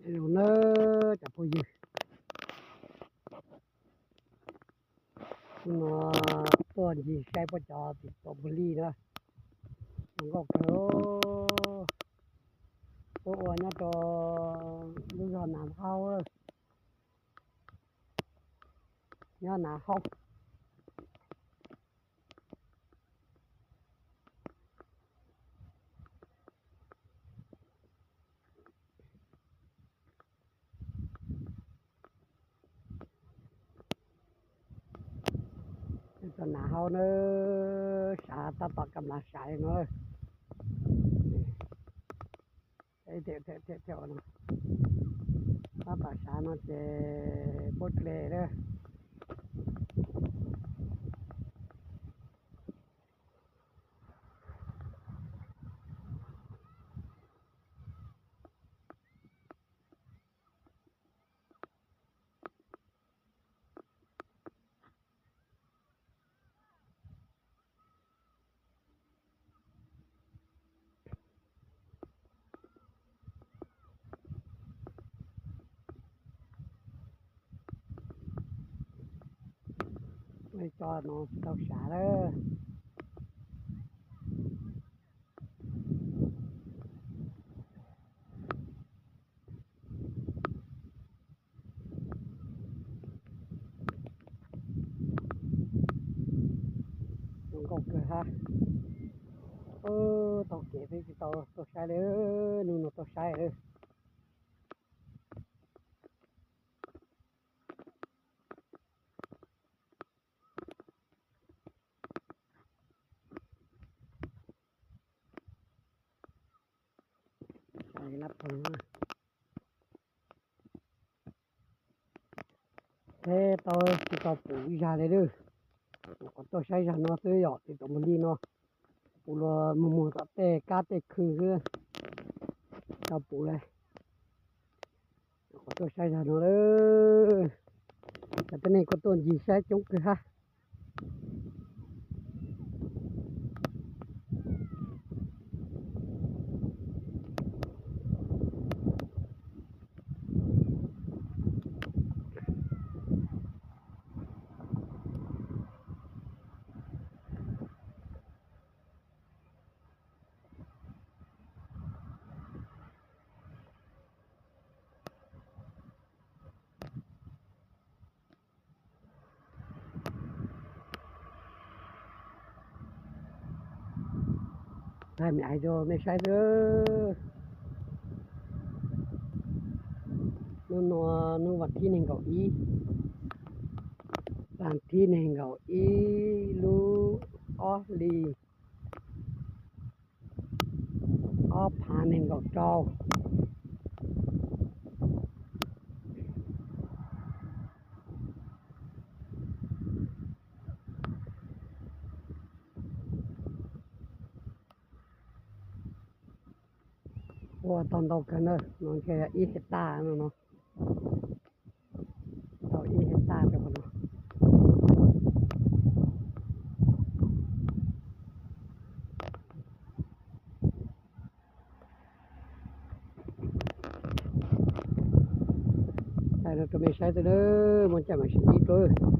Lus nawb cov phooj ywg, hnub no tuaj ncig saib puab cov tim tom pus lij na, zoo nkauj kawg. Tuaj ua nyob rau lub zog Nav Hau, nyob Nav Hau. Tau Nav Hau na, sav tab tom kam lav sav li no. Tab tom sav no ces puab dle lawm. Tso no tsis tau sav lawm. Zoo nkauj kawg hab. Taug kev peb tsis tau tuaj saib li, hnub no tuaj saib lawm. Peb tau tsis tau pum ib zag li lawm. Nyuam qhuav tuaj saib zag no xwb yom, tim tom mus li no. Pum los muag muag tom tej kab tej khw xwb, tsis tau pum li. Nyuam qhuav tuaj saib zag no lawm. Cov tib neeg kuj tuaj ncig saib coob kawg hab. Thaij me ais rau nej saib xwb. Hnub no hnub vas thib nees nkaum ib, vas thib nees nkaum ib lub ob hlis ob phav nees nkaum rau. Ua tau ntau kawg na, no ntshe yog ib hej taj no no. Tau ib hej taj rau qhov no. Thaij rau mej saib xwb, muaj caij mam sib ntsib dua.